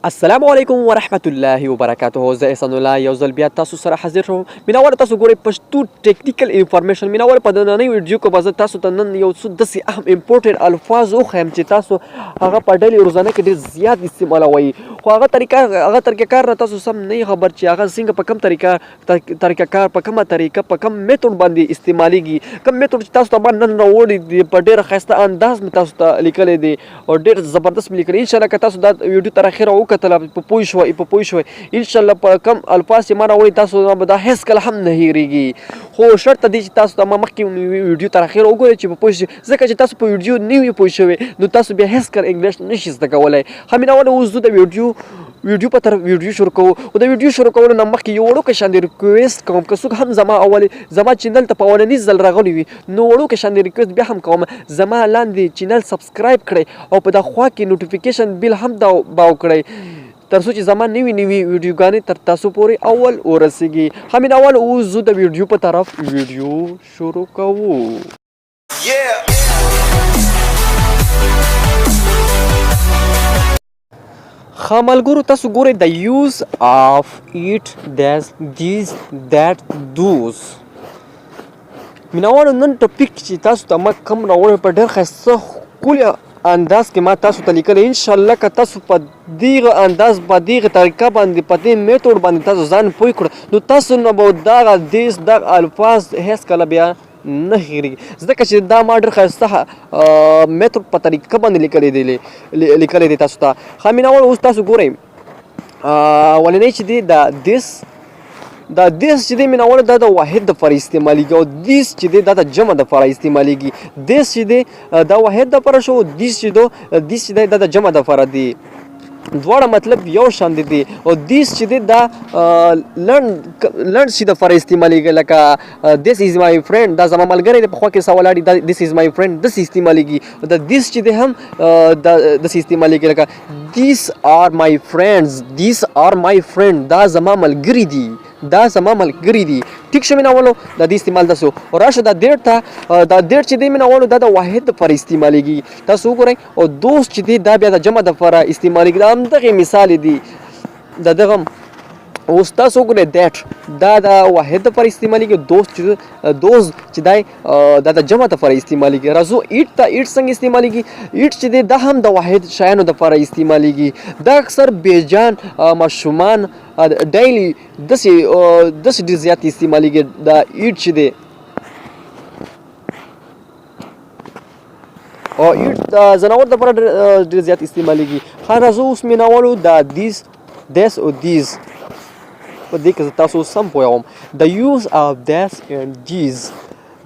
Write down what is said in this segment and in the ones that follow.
السلام علیکم ورحمت الله وبرکاته، زه احسان الله یو ځل بیا تاسو سره حاضر شوم. مینوال، تاسو ګورئ پښتو ټیکنیکل انفارمیشن. مینوال، په نننۍ ویډیو کې به زه تاسو ته نن یو څه داسې اهم important الفاظ وښیم چې تاسو هغه په daily روزانه کې ډېر زیات استعمالوئ، خو هغه طریقه کار نه تاسو سم نه خبر چې هغه څنګه، په کوم طریقه کار، په کومه طریقه، په کوم method باندې استعمالیږي. کوم method چې تاسو ته ما نن راوړي دي، په ډېر ښایسته انداز مې تاسو ته لیکلی دی او ډېر زبردست مې لیکلی. ان شاء الله که تاسو دا ویډیو تر اخره وکتله، په پوه شوئ. ان شاء الله په کم الفاظ چې ما راوړي، تاسو به دا هیڅ کله هم نه هېرېږي، خو شرط دی چې تاسو ته ما مخکې ویډیو تر اخره وګورئ چې په پوه شئ، ځکه چې تاسو په ویډیو نه وي پوه شوي، نو تاسو بیا هیڅ کله انګلیش نشئ زده کولی. مینه اوس د ویډیو په طرف ویډیو شروع کوو، خو د ویډیو شروع کولو نه مخکې یو وړوکی شان د request کوم. که څوک هم زما channel ته په اولني ځل راغلی وي، نو وړوکی شان د request بیا هم کوم، زما لاندې channel subscribe کړئ او په دا خوا کې notification bell هم دا باو کړئ، تر څو چې زما نوې نوې ویډیوګانې تر تاسو پورې اول ورسیږي. همین اول اوس زه د ویډیو په طرف ویډیو شروع کوو. Yeah. ښه ملګرو، تاسو ګورئ the use of it, this, these, that, those. مینوالو، نن topic چې تاسو ته ما کوم راوړی، په ډېر ښایسته ښکلي انداز کې ما تاسو ته لیکلی. انشاءالله که تاسو په دغه انداز، په دغه طریقه باندې، په دې method باندې تاسو ځان پوه کړو، نو تاسو نه به دغه these دغه الفاظ هیڅ کله بیا نه هېرېږي، ځکه چې دا ما ډېر ښایسته method په طریقه باندې لیکلی دی تاسو ته. ښه مینوال، اوس تاسو ګورئ اولنی چې دی دا this. دا this چې دی مینوال، دا د واحد د پر استعمالیږي او these چې دی دا د جمع د پر استعمالیږي. This چې دی دا واحد د پر شو، these چې دی دا د جمع د پر دی. دواړه مطلب یو شان دي او these چې دی دا لنډ شي د پر استعمالیږي، لکه "This is my friend." دا زما ملګری دی. په خوا کې سوال دی، "This is my friend." داسې استعمالیږي. دا these چې دی هم دا داسې استعمالیږي، لکه "These are my friends." "These are my friend." دا زما ملګری دي، دا زما ملګری دي. ټیک شو مینوالو؟ د دې استعمال داسو. او راشه دا that ته. دا that چې دی مینوالو، دا د واحد پر استعمالیږي، تاسو وګورئ، او those چې دی دا بیا د جمع د پر استعمالیږي. دا همدغه مثال دی د دغه. اوس تاسو وګورئ، that دا د واحد پر استعمالیږي، those چې دی دا د جمع د پر استعمالیږي. راځو it ته. It څنګه استعمالیږي؟ It چې دی دا هم د واحد شیانو د پر استعمالیږي. دا اکثر بیجان ماشومان daily داسې ډېر زیات استعمالیږي دا it چې دی. او it د ځناور د پر ډېر زیات استعمالیږي. ښه، راځو اوس مینوالو دا this او these. په دې کې زه تاسو سم پوهوم. The use of this and these.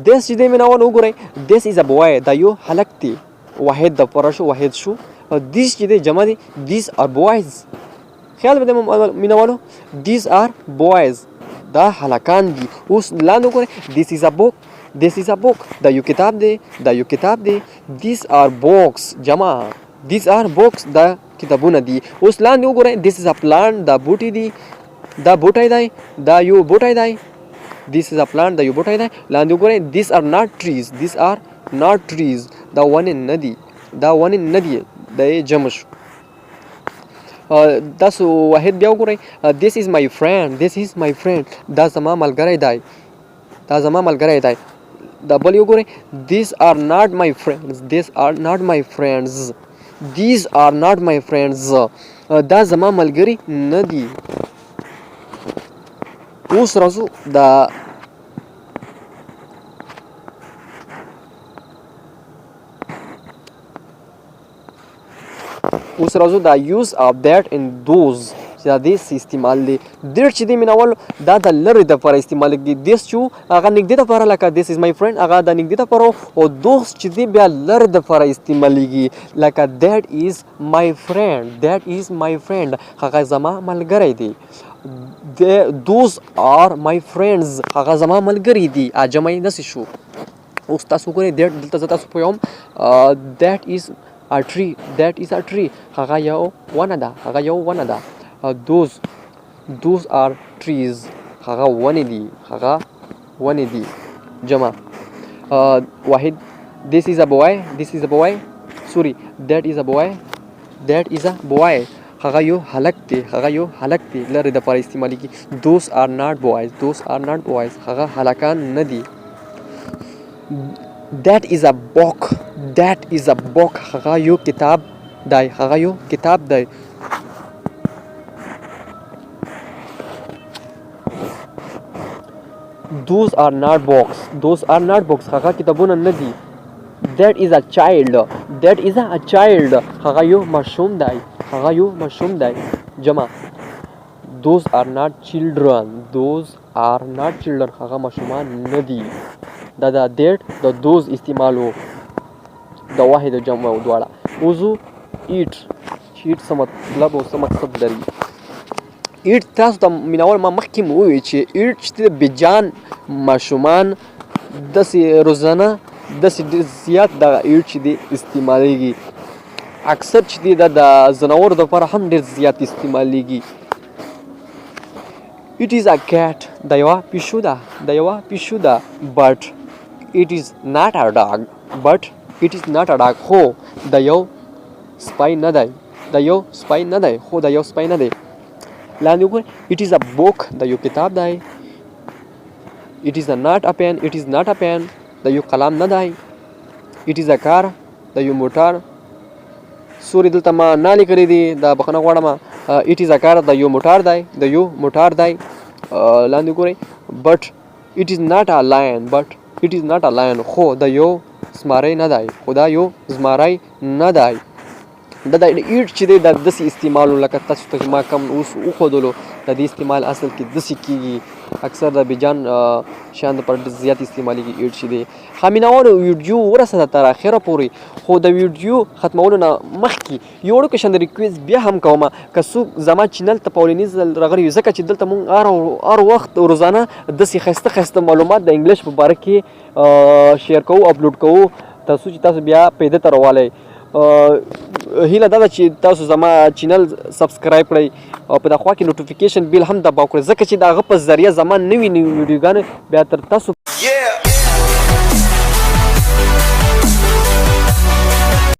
This چې دی مینوالو، وګورئ، "This is a boy." دا یو هلک دی، واحد د پر شو، واحد شو. او these چې دی جمع دی، "These are boys." خیال به دی مینوالو؟ "These are boys." دا هلکان دي. اوس لاندې وګورئ، "This is a book." "This is a book." دا یو کتاب دی، دا یو کتاب دی. "These are books." جمع، "These are books." دا کتابونه دي. اوس لاندې وګورئ، "This is a plant." دا بوټی دی، دا بوټی دی، دا یو بوټی دی. "This is a plant." دا یو بوټی دی. لاندې وګورئ، "These are not trees." "These are not trees." دا ونې نه دي، دا ونې نه دي. دا یې جمع شو. تاسو واحد بیا وګورئ، "This is my friend." "This is my friend." دا زما ملګری دی، دا زما ملګری دی. دا بل یو ګورئ، "These are not my friends." "These are not my friends." "These are not my friends." دا زما ملګری نه دي. اوس راځو دا use of that and those چې دا دې استعمال دی. That چې دی مینوال، دا د لرې د لپاره استعمال کیږي. This چې هغه نږدې د لپاره، لکه "This is my friend." هغه د نږدې د لپاره. او those چې دی بیا لرې د لپاره استعمالیږي، لکه "That is my friend." "That is my friend." هغه زما ملګری دی. "Those are my friends." هغه زما ملګری دی. جمع یې داسې شو. اوس تاسو وګورئ that. دلته زه تاسو پوهوم. "That is a tree." "That is a tree." هغه یو ونه ده، هغه یو ونه ده. "Those are trees." هغه ونې دي، هغه ونې دي. جمع. واحد، "This is a boy." "This is a boy." Sorry, "That is a boy." "That is a boy." هغه یو هلک دی، هغه یو هلک دی، لرې د پاره استعمالیږي. Those are not boys، those are not boys، هغه هلکان نه دي. That is a book، that is a book، هغه یو کتاب دی، هغه یو کتاب دی. Those are not books، those are not books، هغه کتابونه نه دي. That is a child، that is a child، هغه یو ماشوم دی، هغه یو ماشوم دی. جمع، those are not children، those are not children، هغه ماشومان نه دي. دا د that د those استعمال وو، د واحد او جمع دواړه. اوس it، چې it څه مطلب او څه مقصد لري؟ it تاسو ته مینول ما مخکې مو وویل چې it چې د بیجان ماشومان داسې روزانه داسې ډېر زیات دغه it چې دی استعمالیږي. اکثر چې دی دا د ځناورو دپاره هم ډېر زیات استعمالیږي. It is a cat، دا یوه پیشو ده، دا یوه پیشو ده. But it is not a dog، but it is not a dog، خو دا یو سپی نه دی، دا یو سپی نه دی، خو دا یو سپی نه دی. لاندې وګورئ، it is a book، دا یو کتاب دی. It is not a pen، it is not a pen، دا یو قلم نه دی. It is a car، دا یو موټر. sorry، دلته ما نه لیکلی دی، دا بخښنه غواړم. It is a car، دا یو موټر دی، دا یو موټر دی. لاندې وګورئ، but it is not a lion، but it is not a lion، خو دا یو زمری نه دی، خو دا یو زمری نه دی. دا د it چې دی دا داسې استعمالو لکه تاسو ته چې ما کوم اوس وښودلو، د دې استعمال اصل کې داسې کېږي. اکثر د بیجان شیان دپاره ډېر زیات استعمالیږي it چې دی. ښه مینوالو، ویډیو ورسېده تر اخره پورې، خو د ویډیو ختمولو نه مخکې یو وړوکی شان د request بیا هم کوم، که څوک زما channel ته په اولني ځل راغلي وي، ځکه چې دلته مونږ هر وخت روزانه داسې ښایسته ښایسته معلومات د English په باره کې share کوو، اپلوډ کوو، تر څو چې تاسو بیا پیدا ته راوالی. هیله دا ده چې تاسو زما channel subscribe کړئ او په دا خوا کې notification bell هم دباو کړئ، ځکه چې د هغه په ذریعه زما نوي نوي ویډیوګانې بیا تر تاسو Yeah.